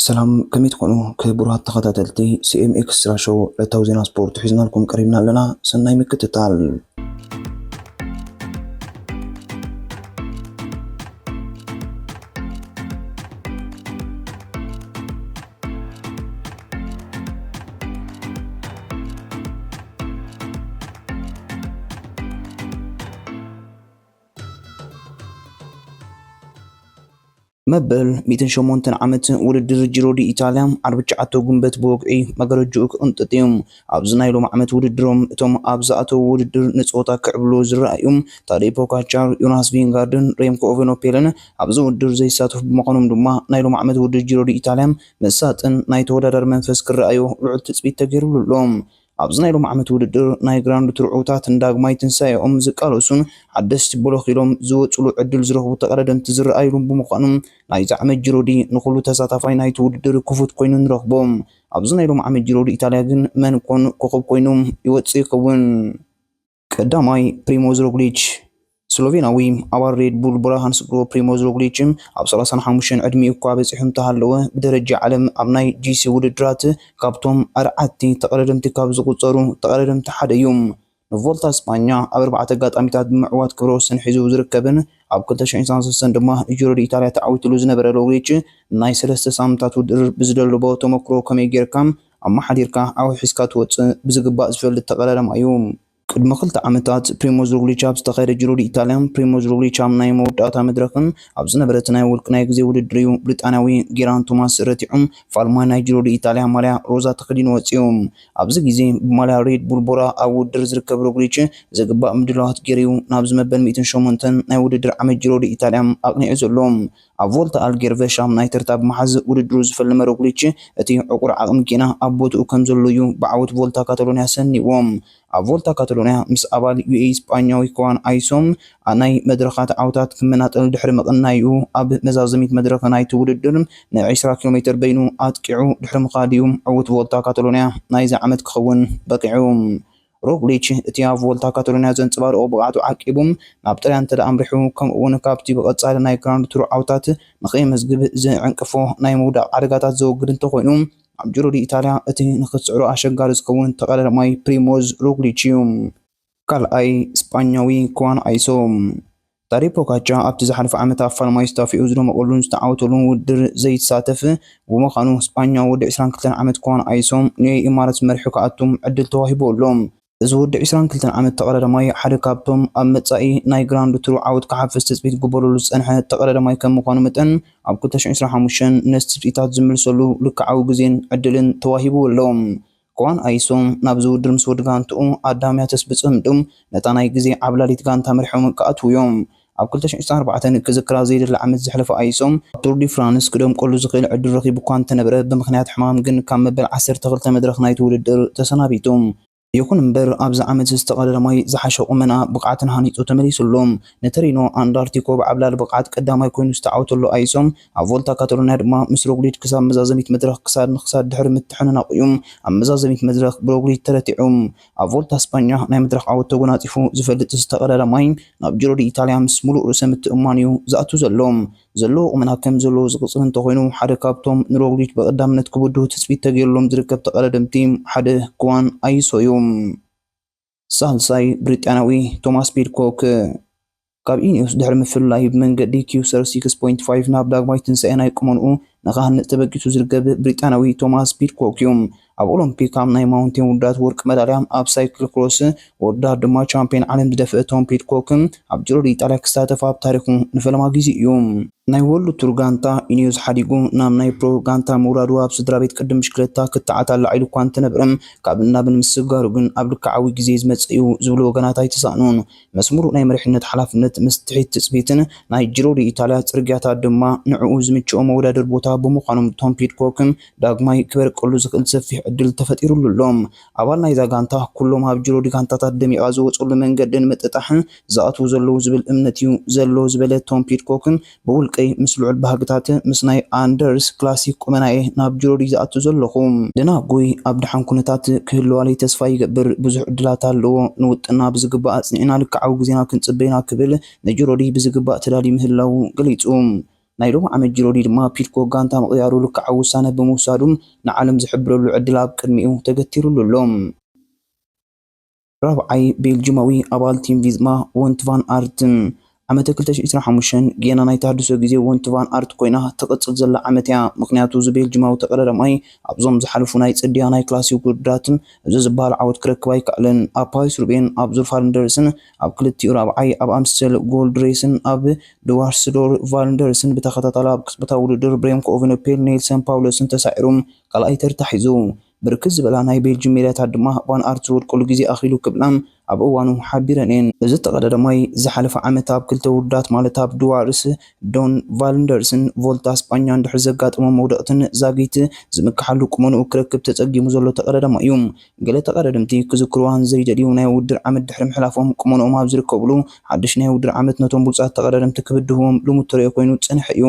ሰላም፣ ከመይ ትኾኑ ክቡራት ተኸታተልቲ ሲ ኤም ኤክስትራ ሾው? ዕለታዊ ዜና ስፖርት ሒዝናልኩም ቀሪብና ኣለና። ሰናይ ምክትታል። መበል ሚእትን ሸሞንተን ዓመት ውድድር ጂሮ ዲ ኢታልያ ዓርቢ ትሽዓተ ጉንበት ብወግዒ መጋረጅኡ ክቕንጥጥ እዩ። ኣብዚ ናይ ሎም ዓመት ውድድሮም እቶም ኣብ ዝኣተዉ ውድድር ንጸወታ ክዕብሉ ዝረኣዩ ታዴ ፖጋቻር፣ ዮናስ ቪንጋርድን ሬምኮ ኦቨኖፔልን ኣብዚ ውድድር ዘይሳተፉ ብምዃኖም ድማ ናይ ሎም ዓመት ውድድር ጂሮ ዲ ኢታልያ መሳጥን ናይ ተወዳዳሪ መንፈስ ክረኣዮ ልዑል ትጽቢት ተገይሩሉ ኣሎ። ኣብዚ ናይ ሎም ዓመት ውድድር ናይ ግራንድ ቱር ዕውታት ንዳግማይ ትንሳኤኦም ዝቃለሱን ሓደስቲ ብሎኽ ኢሎም ዝወፅሉ ዕድል ዝረኽቡ ተቐዳደምቲ ዝረኣይሉን ብምዃኑ ናይዚ ዓመት ጂሮ ዲ ንኹሉ ተሳታፋይ ናይቲ ውድድር ክፉት ኮይኑ ንረኽቦ። ኣብዚ ናይ ሎም ዓመት ጂሮ ዲ ኢታልያ ግን መን ኮን ኮኸብ ኮይኑ ይወፅእ ይኸውን? ቀዳማይ ፕሪሞዝ ሮግሊች። ስሎቬናዊ ኣባል ሬድ ቡል ብራሃን ስግሮ ፕሪሞዝ ሮግሊች ኣብ ሰላሳን ሓሙሽተን ዕድሚኡ እኳ በፂሑ እንተሃለወ ብደረጃ ዓለም ኣብ ናይ ጂ ሲ ውድድራት ካብቶም ኣርዓቲ ተቐዳደምቲ ካብ ዝቑፀሩ ተቐዳደምቲ ሓደ እዩ። ንቮልታ ስጳኛ ኣብ ኣርባዕተ ኣጋጣሚታት ብምዕዋት ክብረ ወሰን ሒዙ ዝርከብን ኣብ ክልተ ሽሕን ሰለስተን ድማ ጂሮ ዲ ኢታልያ ተዓዊትሉ ዝነበረ ሮግሊች ናይ ሰለስተ ሳምንታት ውድድር ብዝደለቦ ተመክሮ ከመይ ጌርካ ኣመሓዲርካ ዓወት ሒዝካ ትወፅእ ብዝግባእ ዝፈልጥ ተቐዳዳማይ እዩ። ቅድሚ ክልተ ዓመታት ፕሪሞዝ ሮግሊች ኣብ ዝተኻየደ ጂሮ ዲ ኢታልያ ፕሪሞዝ ሮግሊች ኣብ ናይ መወዳእታ መድረኽን ኣብ ዝነበረት ናይ ውልቂ ናይ ግዜ ውድድር እዩ ብሪጣንያዊ ጌራን ቶማስ ረቲዑ ፋልማይ ናይ ጂሮ ዲ ኢታልያ ማልያ ሮዛ ተኸዲኑ ወፂኡ። ኣብዚ ግዜ ብማልያ ሬድ ቡል ቦራ ኣብ ውድድር ዝርከብ ሮግሊች ዝግባእ ምድላዋት ገይሩ እዩ ናብዚ መበል ሚእትን ሸሞንተን ናይ ውድድር ዓመት ጂሮ ዲ ኢታልያ ኣቕኒዑ ዘሎ። ኣብ ቮልታ ኣልጌርቨ ሻምናይ ተርታ ብምሓዝ ውድድሩ ዝፈለመ ሮግሊች እቲ ዕቑር ዓቕሚ ጌና ኣብ ቦትኡ ከም ዘሎ እዩ ብዓወት ቮልታ ካታሎንያ ሰኒዎም። ኣብ ቮልታ ካታሎንያ ምስ ኣባል ዩ ኤ ኢ ስጳኛዊ ክዋን ኣይሶም ናይ መድረኻት ዓውታት ክመናጠል ድሕሪ ምቕናዩ ኣብ መዛዘሚት መድረኽ ናይቲ ውድድር ን ዕስራ ኪሎ ሜትር በይኑ ኣጥቂዑ ድሕሪ ምኻድ እዩ ዕዉት ቮልታ ካታሎንያ ናይዚ ዓመት ክኸውን በቂዑ። ሮግሊች እቲ ኣብ ቮልታ ካታሎንያ ዘንጸባረቖ ብቕዓቱ ዓቂቡ ናብ ጥርያን እንተ ኣምሪሑ ከምኡ እውን ካብቲ ብቐጻሊ ናይ ግራንድ ቱር ዓውታት ንኸየመዝግብ ዝዕንቅፎ ናይ ምውዳቕ ሓደጋታት ዘወግድ እንተኾይኑ ኣብ ጂሮ ዲ ኢታልያ እቲ ንኽትስዕሮ ኣሸጋሪ ዝኸውን ተቐዳዳማይ ፕሪሞዝ ሮግሊች እዩ። ካልኣይ ስጳኛዊ ክዋን ኣይሶ። ታዴ ፖጋቻ ኣብቲ ዝሓለፈ ዓመት ኣብ ፋልማይ ስታፊኡ ዝደመቐሉን ዝተዓወተሉን ውድድር ዘይተሳተፍ ብምዃኑ ስጳኛዊ ወዲ ዕስራን ክልተን ዓመት ክዋን ኣይሶ ንዩ ኢማራት መሪሑ ክኣቱ ዕድል ተዋሂቡ ኣሎ። እዚ ወዲ ዕስራን ክልተን ዓመት ተቐዳዳማይ ሓደ ካብቶም ኣብ መጻኢ ናይ ግራንድ ቱር ዓወት ክሓፍስ ትጽቢት ክግበረሉ ዝጸንሐ ተቐዳዳማይ ከም ምዃኑ መጠን ኣብ ክልተ ሽሕን ዕስራን ሓሙሽተን ነቲ ትጽቢታት ዝምልሰሉ ልክዓዊ ግዜን ዕድልን ተዋሂቡ ኣሎ። ክዋን ኣይሶ ናብዚ ውድድር ምስ ወዲ ጋንትኡ ኣዳምያተስ ብጽምዶ ነታ ናይ ግዜ ዓብላሊት ጋንታ መሪሖም ክኣትዉ እዮም። ኣብ ክልተ ሽሕን ዕስራን ኣርባዕተን ክዝክራ ዘይደሊ ዓመት ዘሕለፈ ኣይሶ ኣብ ቱር ዲ ፍራንስ ክደምቀሉ ዝኽእል ዕድል ረኺቡ እኳ እንተነበረ ብምኽንያት ሕማም ግን ካብ መበል ዓሰርተ ክልተ መድረኽ ናይቲ ውድድር ተሰናቢቱ። ይኹን እምበር ኣብዚ ዓመት ዝተቐዳዳማይ ዝሓሸ ቁመና ብቕዓትን ሃኒጹ ተመሊሱ ኣሎ። ንተሪኖ ኣንዳርቲኮ ብዓብላሊ ብቕዓት ቀዳማይ ኮይኑ ዝተዓወተሉ ኣይሶ ኣብ ቮልታ ካታሎንያ ድማ ምስ ሮግሊች ክሳብ መዛዘሚት መድረኽ ክሳድ ንክሳድ ድሕሪ ምትሕንናቑ እዩ ኣብ መዛዘሚት መድረኽ ብሮግሊች ተረቲዑ። ኣብ ቮልታ ስጳኛ ናይ መድረኽ ዓወት ተጎናጺፉ ዝፈልጥ ዝተቐዳዳማይ ናብ ጂሮ ዲ ኢታልያ ምስ ሙሉእ ርእሰ ምትእምማን እዩ ዝኣቱ ዘሎ። ዘለዎ ቁመና ከም ዘለዎ ዝቕጽል እንተኾይኑ ሓደ ካብቶም ንሮግሊች ብቐዳምነት ክብድሁ ትጽቢት ተገይሩሎም ዝርከብ ተቐዳደምቲ ሓደ ክዋን ኣይሶ እዩ። ሳልሳይ ብሪጣንያዊ ቶማስ ፒድኮክ። ካብ ኢኒዮስ ድሕሪ ምፍልላዩ ብመንገዲ ኪውሰር ሲክስ ፖይንት ፋይቭ ናብ ዳግማይ ትንሳኤ ናይ ቁመንኡ ንኽሃንጽ ተበጊሱ ዝርከብ ብሪጣንያዊ ቶማስ ፒድኮክ እዩ። ኣብ ኦሎምፒክ ኣብ ናይ ማውንቴን ውድድራት ወርቂ መዳልያ ኣብ ሳይክል ክሮስ ውድድራት ድማ ቻምፒዮን ዓለም ዝደፍአ ቶም ፒድኮክ ኣብ ጂሮ ዲ ኢጣልያ ክሳተፍ ኣብ ታሪኹ ንፈለማ ግዜ እዩ። ናይ ወሉ ቱር ጋንታ ኢኒዮስ ሓዲጉ ናብ ናይ ፕሮ ጋንታ ምውራዱ ኣብ ስድራ ቤት ቅድም ብሽክለታ ክተዓት ኣላዒሉ እኳ እንተነበረ ካብ እናብን ምስጋሩ ግን ኣብ ልክዓዊ ግዜ ዝመጽእ እዩ ዝብሉ ወገናት ኣይተሳእኑን። መስመሩ ናይ መሪሕነት ሓላፍነት ምስ ትሒት ትጽቢትን ናይ ጂሮ ዲ ኢታልያ ጽርግያታት ድማ ንዕኡ ዝምችኦ መወዳደሪ ቦታ ብምዃኑ ቶም ፒድኮክ ዳግማይ ክበርቀሉ ዝኽእል ሰፊሕ ዕድል ተፈጢሩሉ ኣሎ። ኣባል ናይዛ ጋንታ ኩሎም ኣብ ጂሮ ዲ ጋንታታት ደሚቓ ዝወጸሉ መንገዲ ንምጥጣሕ ዝኣትዉ ዘለዉ ዝብል እምነት እዩ ዘሎ ዝበለ ቶም ፒድኮክ ብውልቀይ ምስ ልዑል ባህግታት ምስ ናይ ኣንደርስ ክላሲክ ቁመናየ ናብ ጂሮ ዲ ዝኣቱ ዘለኹ። ደናጉይ ኣብ ደሓን ኩነታት ክህልዋለይ ተስፋ ይገብር። ብዙሕ ዕድላት ኣለዎ። ንውጥና ብዝግባእ ኣጽኒዕና ልክዓዊ ግዜና ክንጽበ ኢና ክብል ንጂሮ ዲ ብዝግባእ ተዳልዩ ምህላዉ ገሊጹ። ናይ ሎሚ ዓመት ጂሮ ዲ ድማ ፒድኮክ ጋንታ ምቕያሩ ልክዓዊ ውሳነ ብምውሳዱ ንዓለም ዝሕብረሉ ዕድል ኣብ ቅድሚኡ ተገቲሩሉ ኣሎ። ራብዓይ ቤልጂማዊ ኣባል ቲም ቪዝማ፣ ወንት ቫን ኣርት። ዓመተ ክልተ ሽሕ ዕስራን ሓሙሽተን ጌና ናይ ተሃድሶ ግዜ ወንት ቫን ኣርት ኮይና ትቕጽል ዘላ ዓመት እያ። ምኽንያቱ፣ እዚ ቤልጂማዊ ተቐዳዳማይ ኣብዞም ዝሓለፉ ናይ ጽድያ ናይ ክላሲክ ውድድራት እዚ ዝበሃል ዓወት ክረክብ ኣይከኣለን። ኣብ ፓሪስ ሩቤን፣ ኣብ ዙር ፋልንደርስን፣ ኣብ ክልቲኡ ራብዓይ ኣብ ኣምስተል ጎልድ ሬስን ኣብ ድዋርስዶር ቫልንደርስን ብተኸታታሊ ኣብ ቅጽበታዊ ውድድር ብሬምኮ ኦቨንፔል፣ ኔልሰን ፓውለስን ተሳዒሩ ካልኣይ ተርታ ሒዙ። ብርክት ዝበላ ናይ ቤልጅም ሜዳታት ድማ ቫን ኣርት ዝወድቀሉ ግዜ ኣኺሉ ክብላ ኣብ እዋኑ ሓቢረን እየን። እዚ ተቐዳዳማይ ዝሓለፈ ዓመት ኣብ ክልተ ውድድራት ማለት ኣብ ድዋርስ ዶን ቫልንደርስን ቮልታ ስጳኛን ድሕሪ ዘጋጠሞ መውደቕትን ዛጊት ዝምክሓሉ ቁመንኡ ክረክብ ተጸጊሙ ዘሎ ተቐዳዳማይ እዩ። ገለ ተቐዳደምቲ ክዝክርዋን ዘይደልዩ ናይ ውድድር ዓመት ድሕሪ ምሕላፎም ቁመንኦም ኣብ ዝርከብሉ ሓድሽ ናይ ውድድር ዓመት ነቶም ብሉጻት ተቐዳደምቲ ክብድህዎም ልሙድ ተርእዮ ኮይኑ ዝጸንሐ እዩ።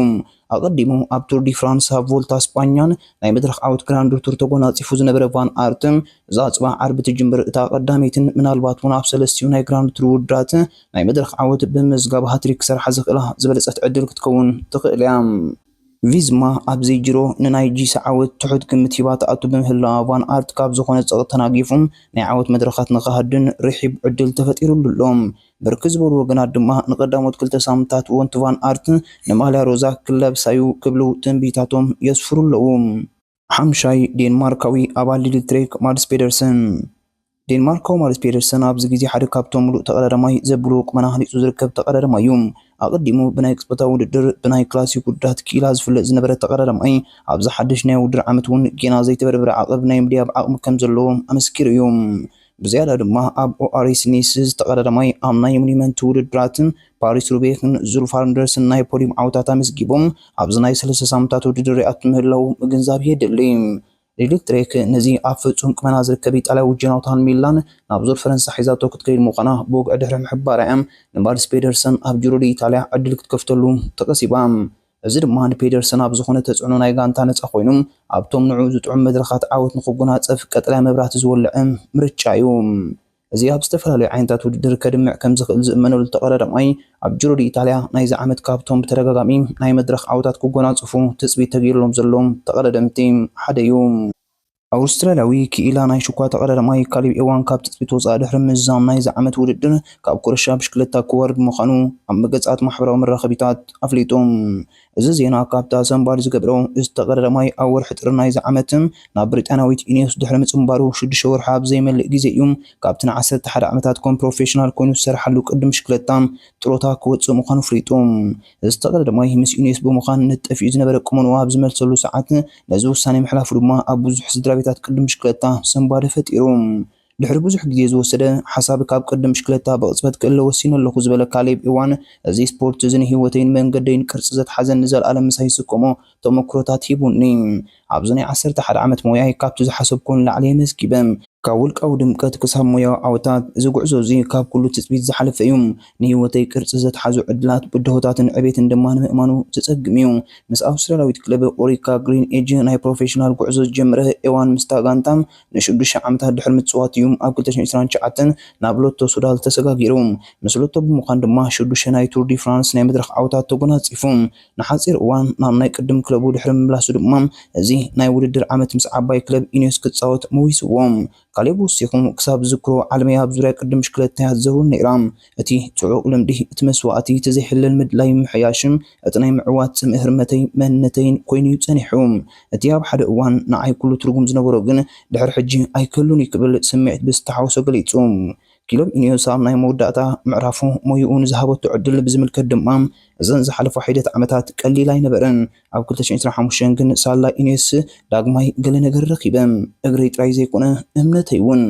ኣቐዲሙ ኣብ ቱር ዲ ፍራንስ፣ ኣብ ቮልታ ስጳኛን ናይ መድረኽ ዓወት ግራንድ ቱር ተጎናጺፉ ዝነበረ ቫን ኣርት፣ እዛ ጽባሕ ዓርቢ ትጅምር እታ ቀዳመይትን ምናልባት እውን ኣብ ሰለስቲኡ ናይ ግራንድ ቱር ውድድራት ናይ መድረኽ ዓወት ብምምዝጋብ ሃትሪክ ክሰርሓ ዝኽእላ ዝበለጸት ዕድል ክትከውን ትኽእል እያ። ቪዝማ ኣብዚ ጂሮ ንናይ ጂ ሲ ዓወት ትሑት ግምት ሂባ ትኣቱ ብምህላዋ፣ ቫን ኣርት ካብ ዝኾነ ጸቕጢ ተናጊፉ ናይ ዓወት መድረኻት ንኽሃድን ርሒብ ዕድል ተፈጢሩሉ ኣሎ። ብርክት ዝበሉ ወገናት ድማ ንቐዳሞት ክልተ ሳምንታት ወንት ቫን ኣርት ንማልያ ሮዛ ክለብሳዩ ክብሉ ትንቢታቶም የስፍሩ ኣለዉ። ሓምሻይ ዴንማርካዊ ኣባል ሊድል ትሬክ ማድስ ፔደርሰን። ዴንማርካዊ ማድስ ፔደርሰን ኣብዚ ግዜ ሓደ ካብቶም ምሉእ ተቐዳዳማይ ዘብሉ ቁመና ሃኒጹ ዝርከብ ተቐዳዳማይ እዩ። ኣቐዲሙ ብናይ ቅጽበታዊ ውድድር ብናይ ክላሲክ ውድድራት ክኢላ ዝፍለጥ ዝነበረ ተቐዳዳማይ ኣብዚ ሓድሽ ናይ ውድድር ዓመት እውን ጌና ዘይተበርበረ ዓቐብ ናይ ምድያብ ዓቕሚ ከም ዘለዎ ኣመስኪሩ እዩ። ብዝያዳ ድማ ኣብ ኦኣሪስ ኒስ ዝተቐዳዳማይ ኣብ ናይ ሞኒመንት ውድድራትን ፓሪስ ሩቤክን ዙር ፋልንደርስን ናይ ፖዲየም ዓወታት ኣመዝጊቦም ኣብዚ ናይ ሰለስተ ሳምንታት ውድድር ሪኣቱ ምህላው ምግንዛብ የድሊ። ሊድል ትሬክ ነዚ ኣብ ፍጹም ቁመና ዝርከብ ኢጣልያዊ ጆናታን ሚላን ናብ ዙር ፈረንሳ ሒዛቶ ክትከይድ ምዃና ብወግዒ ድሕሪ ምሕባራ እያ ንማድስ ፔደርሰን ኣብ ጂሮ ዲ ኢታልያ ዕድል ክትከፍተሉ ተቐሲባ። እዚ ድማ ንፔደርሰን ኣብ ዝኾነ ተጽዕኖ ናይ ጋንታ ነጻ ኮይኑ ኣብቶም ንዕኡ ዝጥዑም መድረኻት ዓወት ንኽጎናጸፍ ቀጠልያ መብራህቲ ዝወልዐ ምርጫ እዩ። እዚ ኣብ ዝተፈላለዩ ዓይነታት ውድድር ከድምዕ ከም ዝኽእል ዝእመነሉ ተቐዳዳማይ ኣብ ጂሮ ዲ ኢታልያ ናይዚ ዓመት ካብቶም ብተደጋጋሚ ናይ መድረኽ ዓወታት ክጎናጽፉ ትጽቢት ተገይሩሎም ዘለዉ ተቐዳደምቲ ሓደ እዩ። ኣውስትራልያዊ ክኢላ ናይ ሽኳ ተቐዳዳማይ ካሊብ ኤዋን ካብ ትጽቢት ወጻኢ ድሕሪ ምዝዛም ናይዚ ዓመት ውድድር ካብ ኩርሻ ብሽክለታ ክወርድ ምዃኑ ኣብ መገጻት ማሕበራዊ መራኸቢታት ኣፍሊጡ። እዚ ዜና ካብታ ሰንባድ ዝገብሮ፣ እዚ ተቐዳዳማይ ኣብ ወርሒ ጥሪ ናይዚ ዓመት ናብ ብሪጣንያዊት ኢኔዮስ ድሕሪ ምጽንባሩ ሽዱሽተ ወርሒ ኣብ ዘይመልእ ግዜ እዩ ካብቲ ንዓሰርተ ሓደ ዓመታት ከም ፕሮፌሽናል ኮይኑ ዝሰርሓሉ ቅድም ብሽክለታ ጥሮታ ክወጽእ ምዃኑ ኣፍሊጡ። እዚ ተቐዳዳማይ ምስ ኢኔዮስ ብምዃን ንጠፊኡ ዝነበረ ቁመንኡ ኣብ ዝመልሰሉ ሰዓት ነዚ ውሳኔ ምሕላፉ ድማ ኣብ ብዙሕ ስድራ ቤታት ቅድም ብሽክለታ ሰንባደ ፈጢሩ። ድሕሪ ብዙሕ ግዜ ዝወሰደ ሓሳብ ካብ ቅድም ብሽክለታ ብቕጽበት ክእለ ወሲነ ኣለኹ ዝበለ ካሌብ ኢዋን፣ እዚ ስፖርት እዚ ንህይወተይን መንገደይን ቅርጺ ዘትሓዘን ንዘለኣለም ምሳይ ዝስከሞ ተመክሮታት ሂቡኒ። ኣብዚ ናይ ዓሰርተ ሓደ ዓመት ሞያይ ካብቲ ዝሓሰብኩ ንላዕሊ የመዝጊበ። ካብ ውልቃዊ ድምቀት ክሳብ ሞያዊ ዓወታት፣ እዚ ጉዕዞ እዚ ካብ ኩሉ ትጽቢት ዝሓለፈ እዩ። ንህይወተይ ቅርጺ ዘትሓዙ ዕድላት፣ ብድሆታትን ዕቤትን ድማ ንምእማኑ ዘጸግም እዩ። ምስ ኣውስትራልያዊት ክለብ ኦሪካ ግሪን ኤጅ ናይ ፕሮፌሽናል ጉዕዞ ዝጀመረ ኤዋን፣ ምስታ ጋንታ ንሽዱሽተ ዓመታት ድሕሪ ምጽዋት እዩ ኣብ ክልተ ሽሕን ዕስራን ትሽዓተን ናብ ሎቶ ሱዳል ተሰጋጊሩ። ምስ ሎቶ ብምዃን ድማ ሽዱሽተ ናይ ቱር ዲ ፍራንስ ናይ መድረኽ ዓወታት ተጎናጺፉ። ንሓጺር እዋን ናብ ናይ ቅድም ክለቡ ድሕሪ ምምላሱ ድማ፣ እዚ ናይ ውድድር ዓመት ምስ ዓባይ ክለብ ኢኔዮስ ክጻወት መዊስዎ። ካሌብ ወሲኹ፣ ክሳብ ዝዝክሮ ዓለመይ ኣብ ዙርያ ቅድም ብሽክለታ እያ ትዘውር ነይራ። እቲ ጽዑቕ ልምዲ፣ እቲ መስዋእቲ፣ እቲ ዘይሕለል ምድላይ ምምሕያሽ፣ እቲ ናይ ምዕዋት ጽምኢ ህርመተይ መንነተይን ኮይኑ እዩ ጸኒሑ። እቲ ኣብ ሓደ እዋን ንዓይ ኩሉ ትርጉም ዝነበሮ ግን ድሕሪ ሕጂ ኣይክህሉን እዩ ክብል ስምዒት ብዝተሓወሶ ገሊጹ። ኪሎብ ኢኒዮስ ኣብ ናይ መወዳእታ ምዕራፉ ሞይኡ ንዝሃበቶ ዕድል ብዝምልከት ድማ፣ እዘን ዝሓለፋ ሒደት ዓመታት ቀሊል ኣይነበረን። ኣብ ክልተ ሽሕን ዕስራን ሓሙሽተን ግን ሳላ ኢኒዮስ ዳግማይ ገለ ነገር ረኺበ። እግረይ ጥራይ ዘይኮነ እምነተይ እውን።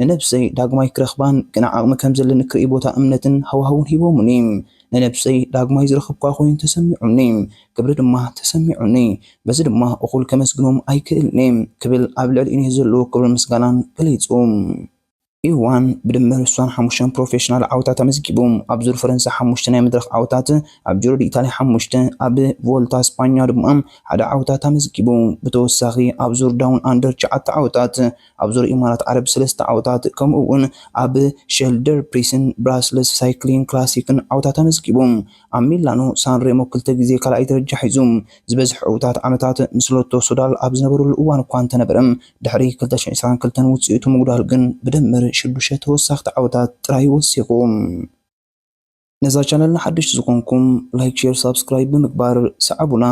ንነብሰይ ዳግማይ ክረኽባን ገና ዓቕሚ ከም ዘለኒ ክርኢ ቦታ እምነትን ሃዋህውን ሂቦሙኒ። ንነብሰይ ዳግማይ ዝረኸብኳ ኮይኑ ተሰሚዑኒ። ክብሪ ድማ ተሰሚዑኒ። በዚ ድማ እኹል ከመስግኖም ኣይክእልን እየ ክብል ኣብ ልዕሊ ኢኒዮስ ዘለዎ ክብርን ምስጋናን ገሊጹ። ኢዋን ብድምር እሷን ሓሙሽተ ፕሮፌሽናል ዓወታት ኣመዝጊቡ። ኣብ ዙር ፈረንሳ ሓሙሽተ ናይ መድረኽ ዓወታት፣ ኣብ ጁሮ ዲ ኢታልያ ሓሙሽተ፣ ኣብ ቮልታ ስፓኛ ድማ ሓደ ዓወታት ኣመዝጊቡ። ብተወሳኺ ኣብ ዙር ዳውን ኣንደር ትሽዓተ ዓወታት፣ ኣብ ዙር ኢማራት ዓረብ ሰለስተ ዓወታት፣ ከምኡ እውን ኣብ ሸልደር ፕሪስን ብራስለስ ሳይክሊን ክላሲክን ዓወታት ኣመዝጊቡ። ኣብ ሚላኖ ሳን ሬሞ ክልተ ግዜ ካልኣይ ደረጃ ሒዙ። ዝበዝሕ ዕዉታት ዓመታት ምስ ሎቶ ሶዳል ኣብ ዝነበረሉ እዋን እኳ እንተነበረ፣ ድሕሪ ክልተ ሽሕን ዕስራን ክልተን ውፅኢቱ ምጉዳል ግን ብድምር ሽዱሽተ ተወሳኽቲ ዓወታት ጥራይ ወሲኹ። ነዛ ቻነል ንሓደሽቲ ዝኾንኩም ላይክ፣ ሼር፣ ሳብስክራይብ ብምግባር ሰዓቡና።